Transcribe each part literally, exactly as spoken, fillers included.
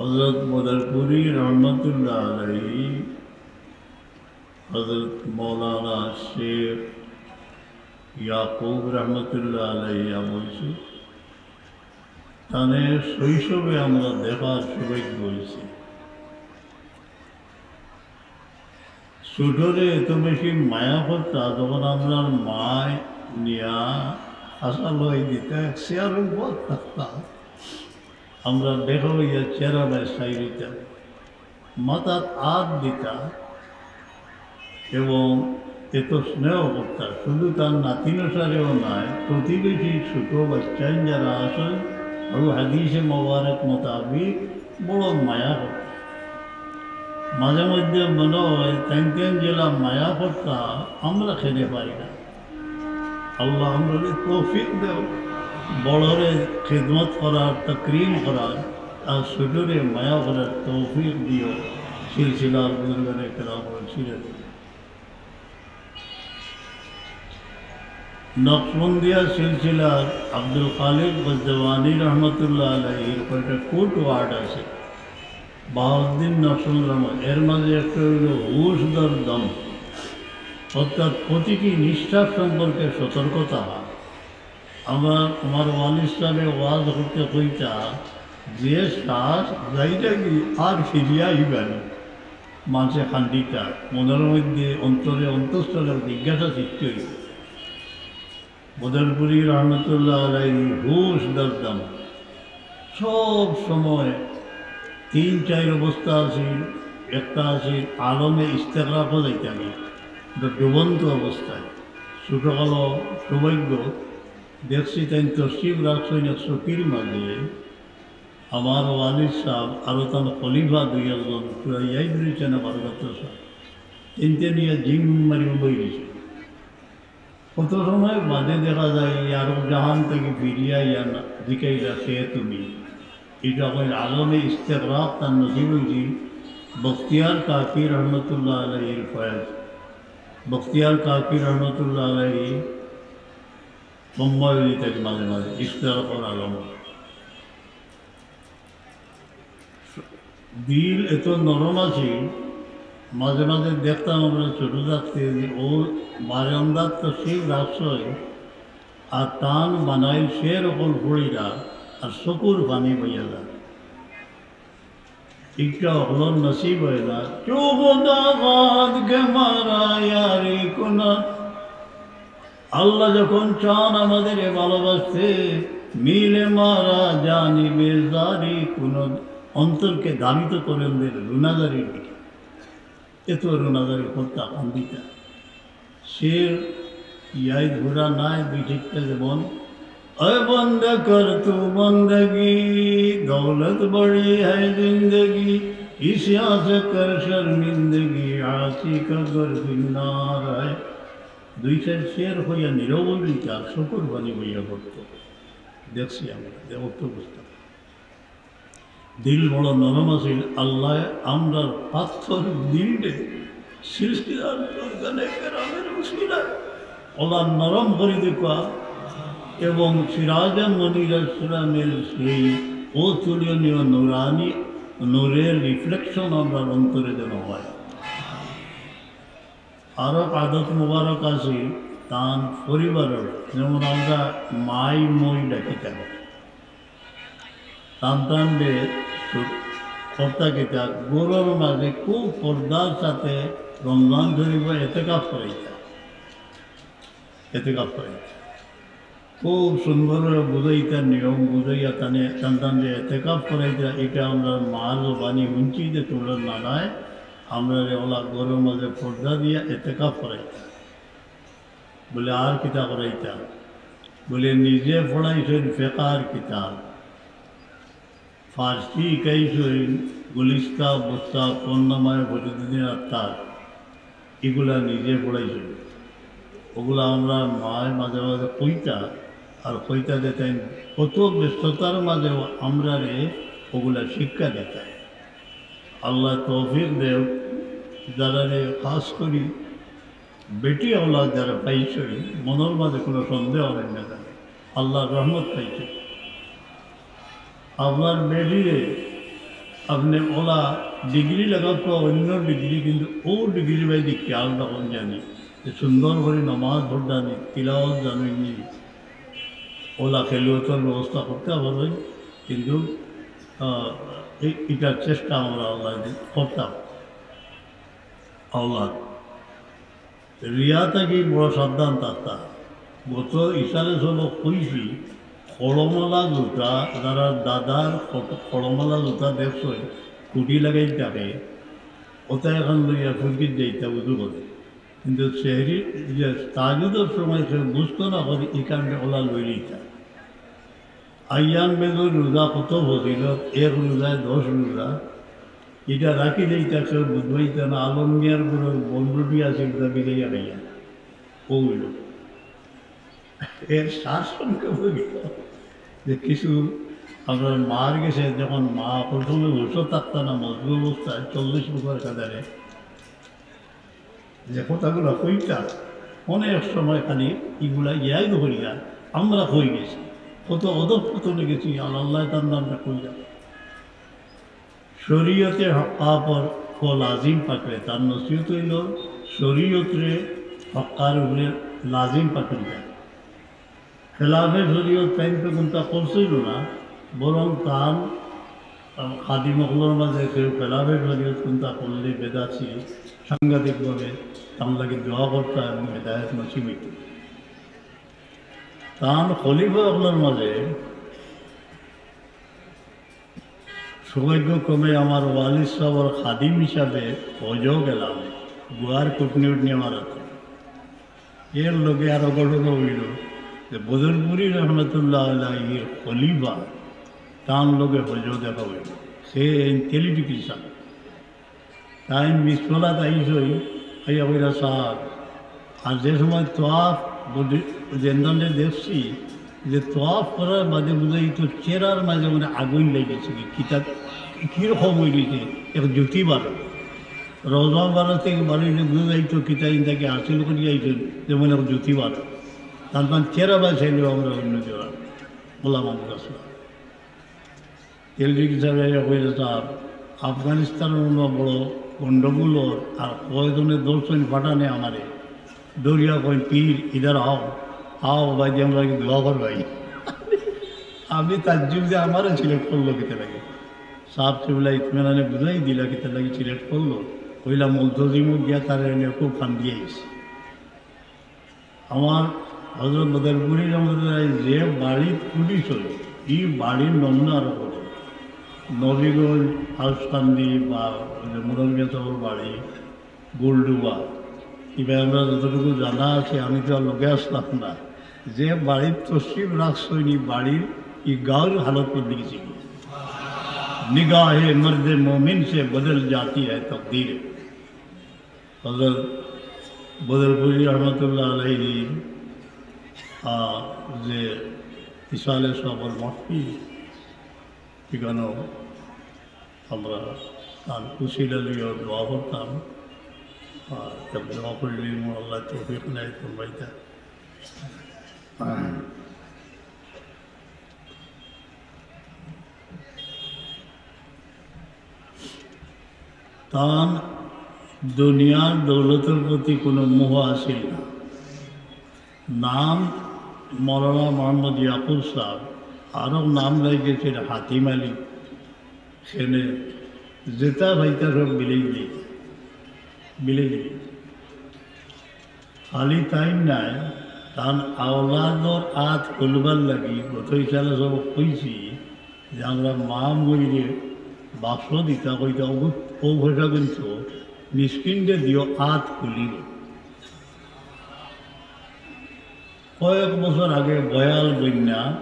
হযরত বদরপুরী রহমতুল্লাহ আলাইহি, হযরত মৌলানা শেখ ইয়াকুব রহমতুল্লাহ আলাইহি আবু ইউসুফ, তানে শৈশবে আমরা দেখার সৌভাগ্য হইছে। ছোটরে এত বেশি মায়া করতা, যখন আমরার মায় নিয়া হাসাল হয়ে দিতা, এক চেয়ারর উপর থাকতা, আমরা দেখা হইয়া চেহারায় চাই দিতাম, মাথাত আত দিতা এবং এত স্নেহ করতা। শুধু তার নাতিনসারেও নয়, প্রতিবেশী ছোট বাচ্চাইন যারা আছেন, আবু হাদিসে মোবারক মোতাবিক বড় মায়া করতা। মাঝে মধ্যে মনে হয়, তাইন তাইন যেলা মায়া করতা, আমরা খেতে পারি না। আল্লাহ আমরারে তৌফিক দেও, বড়রে খেদমত করার, তকরিম করার, আর ছোটরে মায়া করার তৌফিক দিও। সিলসিলার বুজুর্গানে কেরাম সিরাত। নকশবন্দিয়া সিলসিলার আব্দুল খালিক গজওয়ানি রহমতুল্লাহ আলাইহির কয়টা কোট ওয়ার্ড আছে, বাহাউদ্দিন নকশবন্দি রহমত, এর মাঝে একটা হইল হুশ দর দম, অর্থাৎ প্রতিটি নিঃশ্বাস সম্পর্কে সতর্কতা। আমার, আমার ওয়ালিদ সাহেবে ওয়াজ করতে কইতা, যে শ্বাস যাইতাগি আর ফিরিয়া আইবানি। মানষে খান্দিতা, মনের মধ্যে, অন্তরে, অন্তঃস্থলে জিজ্ঞাসা সৃষ্টি হইল। বদরপুরী রহমতুল্লাহ আলাইহি হুশ দর দম, সব সময় তিন চাইর অবস্থা আছিল। একটা আছিল আলমে ইস্তেগরাকও যাইতাগি, এটা ডুবন্ত অবস্থায়। ছোটকালো সৌভাগ্য দেখছি, তাইন তশরিফ রাখছইন এক চকির মাঝে। আমার ওয়ালিদ সাহেব আরো তান খলিফা দুই একজন পুরা ইয়াদ রয়েছেন আমার কথা সাহেব, তিনটে নিয়ে জিম মারি উবাই দিছে। কত সময় বাদে দেখা যায়, ই আরব জাহান থাকি ফিরিয়া আইয়া না, জিকাইলা, "কে তুমি?" এটা কইন আলমে ইস্তেগরাক, তার নসিব হইছে বখতিয়ার কাকি রহমতুল্লাহ আলাইহির ফয়েজ। বখতিয়ার কাকি রহমতুল্লাহ আলাইহি বোম্বাই হইতে থাকে মাঝে মাঝে, ইস্তেগরাকর আলম। দিল এত নরম আছিল, মাঝে মাঝে দেখতাম আমরা ছোট থাকতে যে ও বারান্দাত তশরিফ রাখছইন, আর তান বানাইল শের অকল পড়িরা, আর চকুর পানি বইয়া যায়। ইটা অকলর নসিব হয় না। চোখ দাগাত কে মারা ইয়ারি কুনা। আল্লাহ যখন চান আমাদের ভালোবাসতে, মিলে মারা জানি বেজারি, কোনো অন্তরকে দাবিত করেন দের রুনাজারির দিকে। এত রুনাজারি করতা কান্দিতা। শের ইয়াদ ভুরা নাই, দুই চারটা যেমন, "اے بندہ کر تو بندگی، دولت بڑی ہے زندگی، اس یہاں سے کر شرمندگی، عاشق اگر زندہ رہے۔" দুই চাইর শের হইয়া নীরব হইলিতা, চকুর পানি বইয়া পড়তো। দেখছি আমরা, দেখো তো বুঝতাম। দিল বড় নরম আছিল। আল্লাহ আমরার পাথর দিলরে সিলসিলার বুজুর্গানে কেরামের উসিলায় ওলা নরম করি দিবা। এবং সিরাজে মুনিরা সুরামের সেই অতুলনীয় নুরানি নূরের রিফ্লেকশন আমরার অন্তরে যেন হয়। আরো আদত মোবারক আছে তান পরিবারর, যেমন আমরা মাই মই ডাকি তারে। তান তানরে সু-, করতা কিতা, ঘরর মাঝে খুব পর্দার সাথে রমজান শরীফ এতেকাফ করাইতা, এতেকাফ করাইতা। খুব সুন্দর করে বুঝাইতা, নিয়ম বুঝাইয়া তানে, তান তানরে এতেকাফ করাইতা। এটা আমরা মার জবানি শুনছি যে তোমরা নানায় আমরারে ওলা ঘরর মাঝে পর্দা দিয়া এতেকাফ করাইতা। বলে, "আর কিতা করাইতা?" বলে, "নিজে পড়াইছইন ফেকার কিতাব, ফার্সি শিখাইছইন, গুলিস্তা, বুস্তা, কোন নামায় ফরিদুদ্দিন আত্তার, এগুলা নিজে পড়াইছইন।" ওগুলা আমরা মায় মাঝে মাঝে কইতা, আর কইতা যে তাইন কত ব্যস্ততার মাঝেও আমরারে ওগুলা শিক্ষা দিতা। আল্লাহ তৌফিক দেও, যারারে খাস করি বেটি আওলাদ যারা পাইছইন, মনর মাঝে কোনো সন্দেহ নাই না, আল্লাহর রহমত পাইছইন। আপনার বেটিরে আপনে ওলা ডিগ্রি লাগাউক্কা অন্য ডিগ্রি, কিন্তু ও ডিগ্রি বায়দি খেয়াল রাখইন জানি যে সুন্দর করি নমাজ পড়তানি, তিলাওয়াত জানইননি, ওলা খেলুয়াতর ব্যবস্থা করতা পারইন। কিন্তু, আহ, এ-, ইটার চেষ্টা আমরা আল্লাহ দি করতাম। আল্লাহ রিয়া থাকি বড় সাবধান থাকতা। গত ইশারে সব কইছি, খড়মালা জুতা, যারা দাদার খট-, খড়মালা জুতা দেখছইন, খুঁটি লাগাই থাকে, ওটা এখন লইয়া ফুরকিত যাইতা উজু করে। কিন্তু সেহরি যে তাহাজ্জুদর সময় কেউ বুঝতো না করে, এই কারণে ওলা লই লইতা। আইয়াম বেদর রোজা কত ফজিলত, এক রোজায় দশ রোজা। ইটা রাখি দেইতা কেউ বুঝবাইতা না। আলম মিয়ার ঘরো বনরুটি আছে, ওটা বিদাইয়া খাইয়া। ও অইল। এর সার সঙ্গে বলি যে কিছু আমরা মার গেছে, যখন মা অকল সময় হুশো থাকতা না, মজবুর অবস্থায় চল্লিশ বছর কাদারে, যে কথাগুলা কইতা, অনেক সময় খালি ইগুলা ইয়াদ করিয়া আমরা কই গেছি, কত অধঃপতনে গেছি, আর আল্লাহ তার নামটা কইয়া। শরীয়তে হক্কা পর কো লাজিম পাকড়ে, তার নসিহত অইল শরীয়তরে হক্কার উপরে লাজিম পাকড়িয়া। খেলাফে শরীয়ত তাইন তো কুনটা করছিল না, বরং তান, আহ, খাদিম অকলর মাঝে কেউ খেলাফে শরীয়ত কুনটা করলে বেদাতি, সাংঘাতিকভাবে তার লাগি দোয়া করতা এবং হেদায়েত নসিব অইত। তান খলিফা অকলর মাঝে সৌভাগ্যক্রমে আমার ওয়ালিদ সাহেবর খাদিম হিসাবে হজও গেলাম, গোয়ার কুটনি উটনি আমার হাতে। এর লগে আরো ঘটনা অইল যে বদরপুরি রহমতুল্লাহ আলাইহির খলিফা, তার লগে হজও দেখা অইল। সে ইন্টেলিজেন্ট হিসাবে তাইন মিসফলাত আইছইন, আইয়া কইরা, "সাব।" আর যে সময় তোয়াফ বদি-, জেন্দানরে দেখছি, যে তোয়াফ করার বাদে বুঝাই তো চেরার মাঝে মানে আগুন লেগেছে, কি কিতা, কিরকম হয়ে গেছে, এক জ্যোতি বারো। রওজা বারো থেকে বারো হইলে বুঝা যাইতো কিতা ইন তাকে হাসিল করি আইছেন, যেমন এক জ্যোতি বারো। তার তার চেরা বাঁচাইলেও আমরা অন্য জোড়া গোলাম আবুল আসলাম। তেলরিক সাহেব আইয়া কইলে, "সাব, আফগানিস্তানর অনো বড় গন্ডগোল অর, আর কয়জনে ধরছইন পাঠানে আমারে, ধরিয়া কইন, 'পীর, ইধার আও, আও ভাই, দিয়া আমরা দোয়া কর ভাই।'" আমি তাজ্জুব যে আমারে সিলেক্ট করলো কিতা লাগি। সাব কিবলা ইতমিনানে বুঝাই দিলা কিতা লাগি সিলেক্ট করলো। কইলা, "মুলতজিমো গিয়া তারে এনে খুব ফান্দি আইছে।" আমার হজরত বদরপুরি রহমতুল্লাহ যে বাড়িত খুলিছইন, ই বাড়ির নমুনা আরো কত। নবীগঞ্জ, হাউসকান্দি বা ওই যে মুরব্বিয়া সাহেবর বাড়ি, গোলডুবা, ইবা আমরা যতটুকু জানা আছে, আমি তো আর লগে আসলাম না। যে বাড়িত তশরিফ রাখছইন, ই বাড়ির, ই গাঁওর হালত বদলি গেছে। নিগাহে মর্দে মোমিন সে বদল জাতি হ্যায় তকদীর। হজরত বদরপুরি রহমতুল্লাহ আলাইহি, আহ, যে ইসালে সবর মাহফিল, এখানেও আমরা তার উসিলা লইয়া দোয়া করতাম। আর দোয়া করলে আল্লাহ তৌফিক নেয় তোমরা এটা। তান দুনিয়ার দৌলতর প্রতি কোনো মোহ আছিল না। নাম মৌলানা মোহাম্মদ ইয়াকুব সাহেব, আরো নাম লাগিয়েছিল হাতিম আলী। সেনে যেটা ভাইটা সব বিলেই দিই, বিলেই দিই। খালি তাই নাই, তান আওলাদর আত খুলবার লাগি গত ইশারা সব কইছি যে আমরা মা মইরে বাক্স দিতা কইতা, "অগু-, ও পয়সা কিন্তু মিসকিনরে দিও, আত খুলিব।" কয়েক বছর আগে বয়াল বন্যা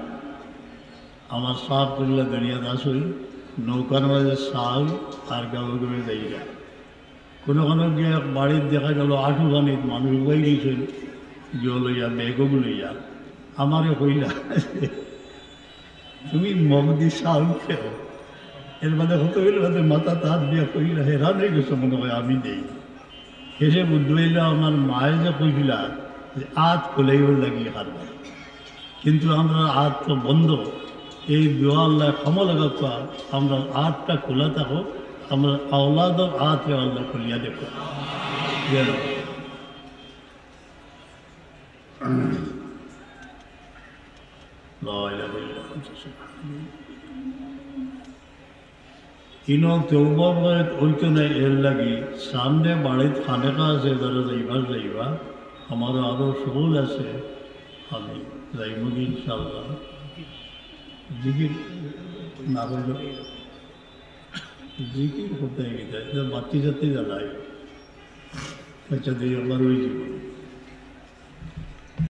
আমার সাহেব তুল্লা দরিয়া দাস হই নৌকার মাঝে সাল আর গাঁয়ে গাঁয়ে যাইরা। কোনো কোনো গিয়া এক বাড়িত দেখা গেল আঠু পানিত মানুষ উবাই দিয়েছেন, জল লইয়া, ব্যাগও লইয়া। আমারে কইলা, "তুমি মগ দি চাউল খেও।" এর বাদে কত বেলা বাদে মাথাত আত দিয়া কইলা, হেরান হয়ে গেছে মনে হয় আমি দেই। শেষে বুদ্ধ হইলে আমার মায়ে যে কইছিলা যে আত খোলাইবার লাগি হারবার, কিন্তু আমরা আত তো বন্ধ। এই দোয়া আল্লাহ কবুল করুক। আমরা আতটা খোলা থাকো, আমরা আওলাদর আতরে আল্লাহ খুলিয়া দেখো। যেন। লা ইলাহা ইল্লা আনতা সুবহানাকা। ইনো তওবা অইতো না, এর লাগি সামনে বাড়িত খানেকা আছে, যারা যাইবার যাইবা, আমার আরো শৌল আছে, আমি যাইমু ইনশাআল্লাহ। জিকির না করলে জিকির করতে গেছে, বাতি জাতি জ্বালাই। আচ্ছা, দিয়ে আবার ওই জীবন।